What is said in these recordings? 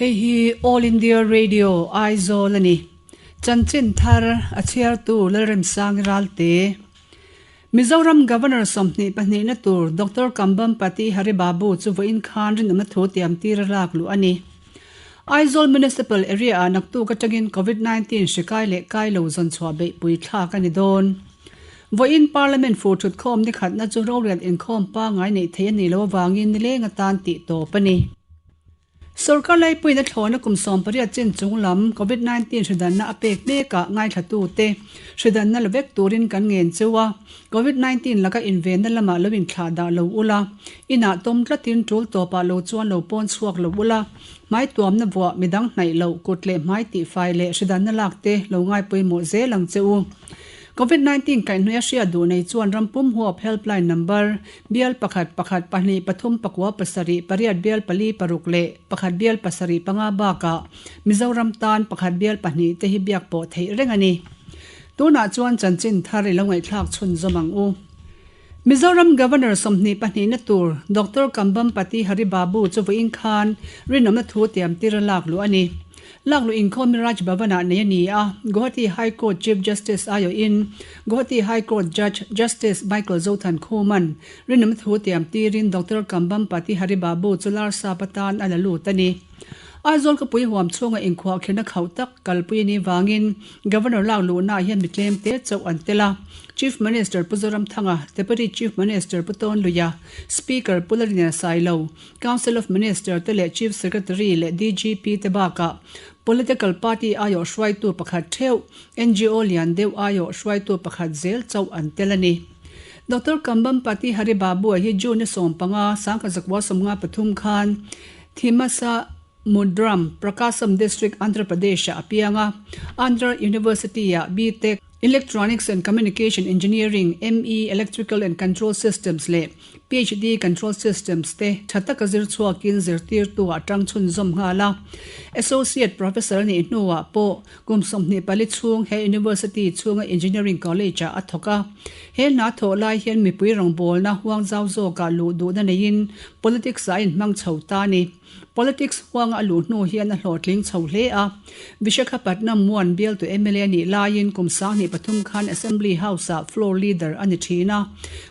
Hei hi All India Radio, Aizawl a ni. Chanchin thar a chhiartu Lalremsangi Ralte. Mizoram Governor 22 na tur Doctor Kambhampati Hari Babu chu vawiin khan rinawmna thu tiam tir a lak luh a ni. Aizawl Municipal Area ah naktuk atangin Covid 19 hri kai leh kai lo zawn chhuah beihpui thlak a ni dawn. Vawiin Parliament fur thutkhawm ni khatna chu rorel inkhawm pangngai neih theih a nih loh avangin nileng atan tih tawp a ni. Sorkar laipuiin a thlawhna kum 18 chin chung lam Covid 19 hridanna a pek mekah ngaithlatute hridanna la vek turin kan ngen cheu a, Covid 19 laka invenna lamah lo inthlah dah lo ula, inah tawm tlatin tul tawpah lo chuan lo pawn chhuak lo ula, hmai tuamna vuah midang hnaih loh kut leh hmai tihfai leh hridanna lakte lo ngaipawimawh zel ang che u. Covid 19 kaihhnawih a hriat duh nei chuan rampum huap helpline number Bial pakhat, pakhat, pahnih, pathum, pakua, pasarih, pariat bial pali, paruk leh pakhat bial pasarih panga bakah Mizoram tan pakhat bial pahnih te hi biak pawh theih reng a ni. Tunah chuan chanchin thar i lo ngaihthlak chhunzawm ang u. Mizoram Governor 22 na tur Doctor Kambhampati Hari Babu chu vawiin khan rinawmna thu tiam tir a lak luh a ni. Lakluh inkhawm hi Raj Bhavan-ah nei a ni a, Guwahati High Court Chief Justice aiawhin Guwahati High Court Judge Justice Michael Zothan Khuman rinawm thu tiam tirin Doctor Kambhampati Hari Babu chu Larsap atan a la lut a ni. Aizawl khawpui huam chhunga inkhuahkhirhna khauh tak kalpui a nih vangin Governor lakluhnaah hian mi tlem te chauh an tel a, Chief Minister Pu Zoramthanga, Deputy Chief Minister Pu Tawnluia, Speaker Pu Lalrinliana Sailo, Council of Minister te leh Chief Secretary leh DGP te bakah Political Party aiawh hruaitu pakhat theuh, NGO lian deuh aiawh hruaitu pakhat zel chauh an tel a ni. Doctor Kambhampati Hari Babu-a hi June 15, 1953 khan Thimasa Mudram, Prakasam District, Andhra Pradesh-ah a piang a, Andhra University-ah B.Tech, Electronics and Communication Engineering, ME, Electrical and Control Systems leh PhD Control Systems te tha taka zir chhuakin zirtirtu ah tang chhunzawm nghal a. Associate Professor a nih hnuah pawh kum 24 chhung he University chhunga Engineering College ah a thawk a. He hna thawh lai hian mipui rawngbawlna huang zau zawkah luh duhna neiin politics ah a inhmang chho ta a ni. Politics huanga a luh hnu hian a hlawhtling chho hle a. Vishakhapatnam Muan bialtu mla nih laiin kum 23 khan Assembly House-ah floor leader a ni thin a.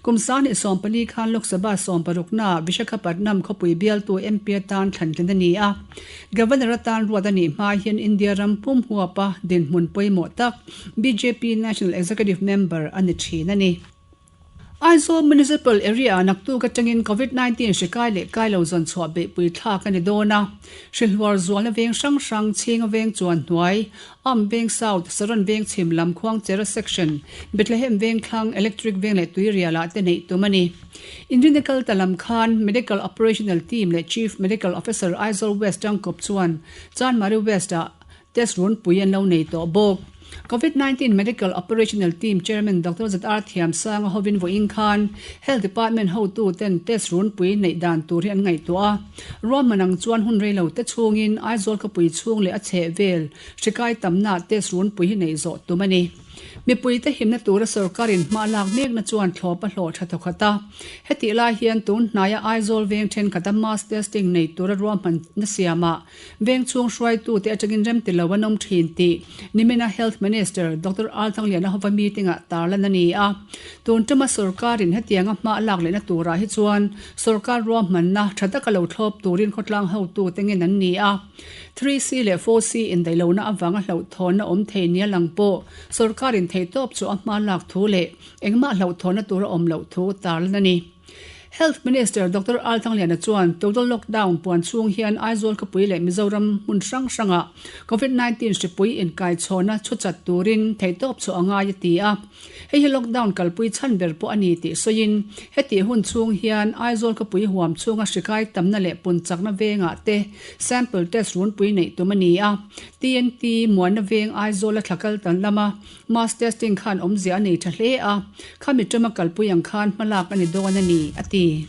Kum 2014 khan Lok Sabha sawmparuknaah Vishakhapatnam khawpui bialtu MP atan thlantlin a ni a. Governor atan ruat a nih hma hian India ram pum huapa dinhmun pawimawh tak bjp National Executive Member a ni thin a ni. Aizawl Municipal Area-ah naktuk atangin Covid 19 hri kai leh kai lo zawn chhuah beihpui thlak a ni dawn a. Hri hluar zualna veng hrang hrang, Chhinga veng chuan hnuai, Am veng South, Saron veng chhim lam Khuangchera Section, Bethlehem veng thlang, Electric veng leh Tuirialah te neih tum a ni. Inrinna kal ta lam khan Medical Operational Team leh Chief Medical Officer Aizawl West tangkawp chuan Chanmari West-ah Test runpui an lo nei tawh bawk. Covid 19 Medical Operational Team Chairman Doctor ZR Thiamsanga hovin vawiin khan Health Department hotu ten test runpui neih dan tur hi an ngaihtuah a. Ruahman ang chuan hun rei lo te chhungin Aizawl khawpui chhung leh a chheh vel hri kai tamna test runpui hi neih zawh tum a ni. Mipuite himna tura sorkarin hma lak mekna chuan thlawp a hlawh tha thawkhat a. Hetih lai hian tun hnaia Aizawl veng thenkhat a mass testing nei tura ruahmanna siamah Veng chhung hruaitute atangin remti lo an awm thin tih Nimina Health Minister Doctor Al Thangliana hova meeting-ah tarlan a ni a. Tun tuma sorkarin hetianga hma a lak lehna turah hi chuan sorkar ruahmanna tha taka lo thlawp turin khawtlang hotute ngen an ni a. 3C leh 4C indaihlohna avanga hlauhthawnna awm thei nia lang pawh sorkarin theihtawp chu a hma lak thu leh engmah hlauhthawnna tur a awm loh thu tarlan a ni. Health Minister Doctor Al Thangliana chuan total lockdown puan chhung hian Aizawl khawpui leh Mizoram hmun hrang hrangah Covid 19 hripui inkaichhawna chhu chat turin theihtawp chhuah a ngai a ti a. Hei hi lockdown kalpui chhan ber pawh a ni tih sawiin hetih hun chhung hian Aizawl khawpui huam chhunga hrikai tamna leh pun chakna vengah te sample test runpui neih tum a ni a. TNT Muanna veng Aizawl a thlakal tan lama Mass testing khan awmzia a nei tha hle a, khami tama kalpui ang khan hmalak a ni dawn a ni, a ti.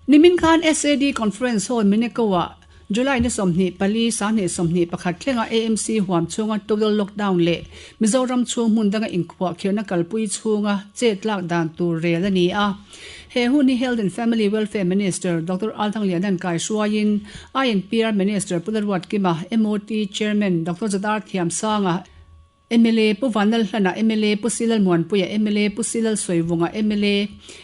Nimin khan SAD Conference Hall Mineko-ah July ni 24, 2021 thlenga AMC huam chhunga total lockdown leh Mizoram chhung hmun danga inkhuahkhirhna kalpui chhunga chet lak dan tur rel a ni a. He hun hi Health and Family Welfare Minister Doctor Althangliana'n kaihruaiin INPR Minister Pu Laruatkima, MOT Chairman Doctor Zadar Thiamsanga, mla Pu Vanlalhlana, mla Pu Silalmuanpuia, mla Pu Silalsawivunga, mla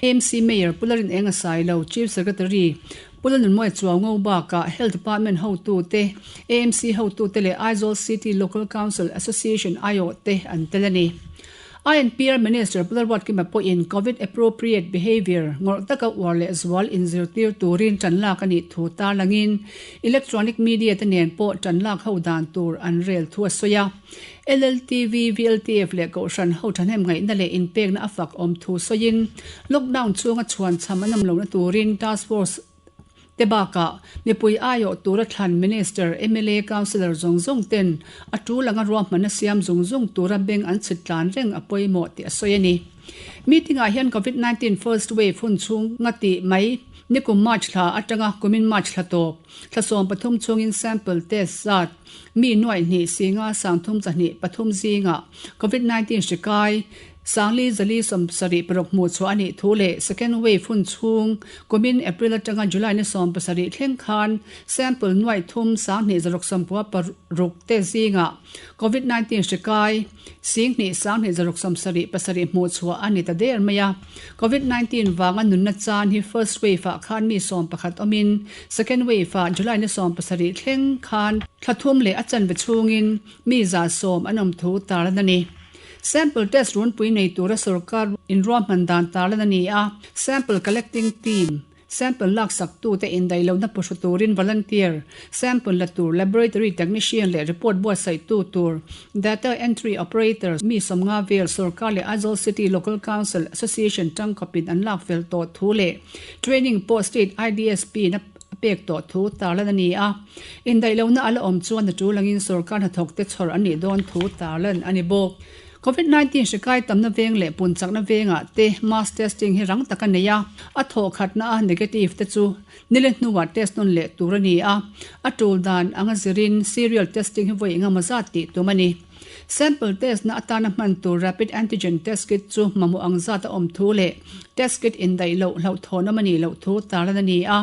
AMC Mayor Pu Larinenga Sailo, Chief Secretary Pu Lalnunmawia Chuaungo bakah Health Department hotute, AMC hotute leh Aizawl City Local Council Association aiawh te an tel a ni. INPR Minister Pu Lalruatkima pawhin Covid Appropriate Behaviour ngawrh taka uar leh zual inzirtir turin tan lak a nih thu tarlangin electronic media te nen pawh tan lak ho dan tur an rel thu a sawi a. LLTV, VLTF leh Kohhran ho thahnem ngaihna leh inpekna a fak awm thu sawiin lockdown chhunga chhuan cham an awm lohna turin task force te bakah mipui aiawh tura thlan Minister, mla, Councillor zawng zawng ten a tul anga ruahmanna siam zung zung tura beng an chhit tlan reng a pawimawh tih a sawi a ni. Meeting ah hian Covid 19 first wave hun chhung nga tih mai nikum March thla atanga kumin March thla tawp thla 13 chhungin sample test zat mi nuaih hnih singa sangthum chahnih pathum zingah Covid 19 hri kai Sangli zali 76 paruk hmuh chhuah a nih thu leh second wave hun chhung kumin April atanga July ni 17 thleng khan sample nuaih thum sanghnih zaruk sawmpua paruk te zingah Covid 19 hri kai singhnih sanghnih zaruk 77 pasarih hmuh chhuah a ni ta der mai a. Covid 19 vanga nunna chan hi first wave ah khan mi 11 awmin second wave ah July ni 17 thleng khan thla thum leh a chanve chhungin mi 110 an awm thu tarlan a ni. Sample test runpui nei tura sorkar inruahman dan tarlan a ni a, Sample collecting team, sample laksaktute indaihlohna puhru turin volunteer, sample la tur laboratory technician leh report buatsaihtu tur data entry operator mi 50 vel sorkar leh Aizawl City Local Council Association tangkawpin an lak fel tawh thu leh training pawh state IDSP in a a pek tawh thu tarlan a ni a, indaihlohna a la awm chuan a tul angin sorkar hnathawkte chhawr an nih dawn thu tarlan a ni bawk. Covid 19 hri kai tamna veng leh pun chakna vengah te mass testing hi rang tak a nei a, a thawh khatna a negative te chu nile hnuah test nawn leh tur a ni a, a tul dan anga zirin serial testing hi vawi engemaw zat tih tum a ni. Sample test na atana hman tur Rapid Antigen Test Kit chu mamawh ang zat a awm thu leh test kit indaih loh hlauhthawn awm a nih loh thu tarlan a ni a.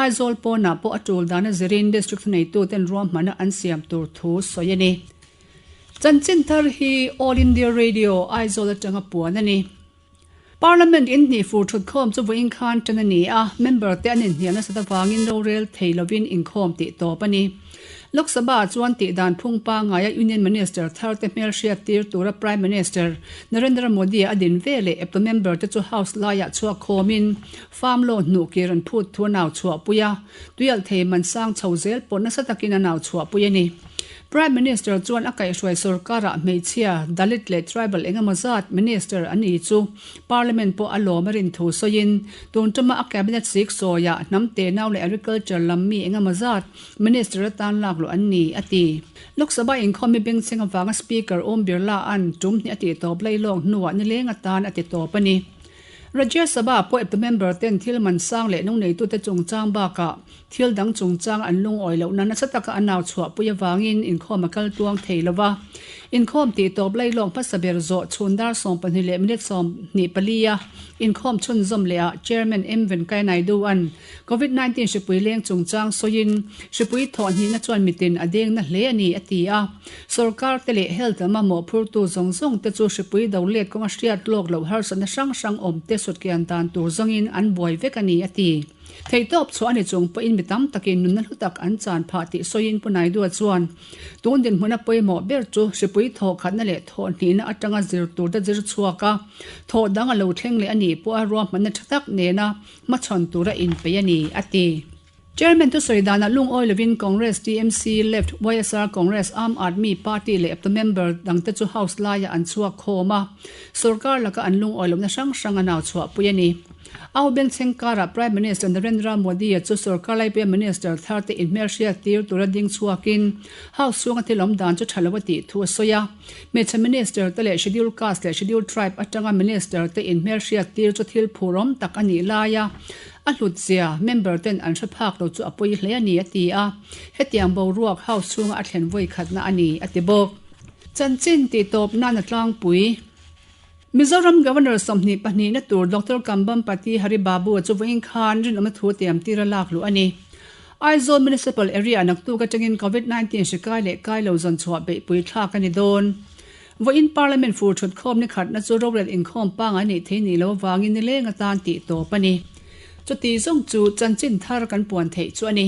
Aizawl pawnah pawh a tul dana zirin District thuneituten ruahmanna an siam tur thu sawi a ni. Chanchin thar hi All India Radio, Aizawl atanga puan a ni. Parliament in hnih fur thutkhawm chu vawiin khan tan a ni a, member te an inhnial nasat avangin rorel thei lovin inkhawm tih tawp a ni. Lok Sabha chuan tihdan phung pangaia Union Minister thar te hmel hriat tir tura Prime Minister Narendra Modi a din ve leh eptu member te chu House laiah chhuak khawmin farm loan hnuh kir an phut thu a nau chhuahpui a, tuialh thei man sang chho zel pawh nasa takin a nau chhuahpui a ni. Prime Minister chuan a kaihhruai sorkarah hmeichhia, Dalit leh Tribal engemaw zat Minister an ni chu Parliament pawh a lawm a rin thu sawiin, tun tuma a Cabinet sik sawiah hnam tenau leh Agriculture lam mi engemaw zat Minister atan lak luh an ni, a ti. Lok Sabha inkhawm hi bengchheng avanga Speaker Om Birla an tum hnih a tihtawp lailawk hnuah nileng atan a titawp a ni. Rajya Sabha pawh eptu member ten thil man sang leh nungneitute chungchang bakah thil dang chungchang an lungawi lohna nasa taka an nau chhuahpui avangin inkhawm a kal tluang thei lo va. Inkhawm tih tawp lailawk hmasa ber zawh chhun dar 12 leh minute 24 a inkhawm chhunzawm leh ah Chairman M Venkaiah Naidu an Covid 19 hripui leng chungchang sawiin hripui thawh hnihna chuan mitin a deng na hle a ni a ti a. Sorkar te leh health lama mawhphurtu zawng zawng te chu hripui do let kawnga hriat lawk loh harsatna hrang hrang awm te sutkian dan tur zawngin an buai vek a ni a ti. Theihtawp chhuah a ni chung pawhin mi tam takin nunna hlu tak an chan phah tih sawiin Pu Naidu chuan tun dinhmuna pawimawh ber chu hripui thawh khatna leh thawh hnihna atanga zir tur te zir chhuak a, thawh dang a lo thleng leh a nih pawha ruahmanna tha tak nena hmachhawn tura inpeih a ni a ti. Chairman thusawi danah lungawi lovin Congress, TMC, Left, YSR Congress, Aam Aadmi Party leh eptu member dangte chu House laiah an chhuak khawm a, sorkar laka an lungawi lohna hrang hrang a nau chhuahpui a ni. Au bengchheng karah Prime Minister Narendra Modi-a chu sorkar laipuia minister tharte inhmelhriat tir tura ding chhuakin House chhunga thil awm dan chu tha lo a tih thu a sawi a. Hmeichhe minister te leh Scheduled Caste leh Scheduled Tribe atanga minister te inhmelhriat tir chu thil phurawm tak a nih laia A hlut zia, member ten an hre phak lo chu a pawi hle a ni, a ti a. Hetiang boruak House chhunga a thlen vawi khatna a ni, a ti bawk. Chanchin tih tawp nan a tlangpui. Mizoram Governor 22 na tur Doctor Kambhampati Hari Babu chu vawiin khan rinawmna thu tiam tira lak luh a ni. Aizawl Municipal Area naktuk atangin Covid 19 hri kai leh kai lo zawn chhuah beihpui thlak a ni dawn. Vawiin Parliament fur thut khawm ni khatna chu rorel inkhawm pangai neih thei nih lo avangin nileng atan tih tawp a ni. Chuti zawng chu chanchin thar kan puan theih chu a ni.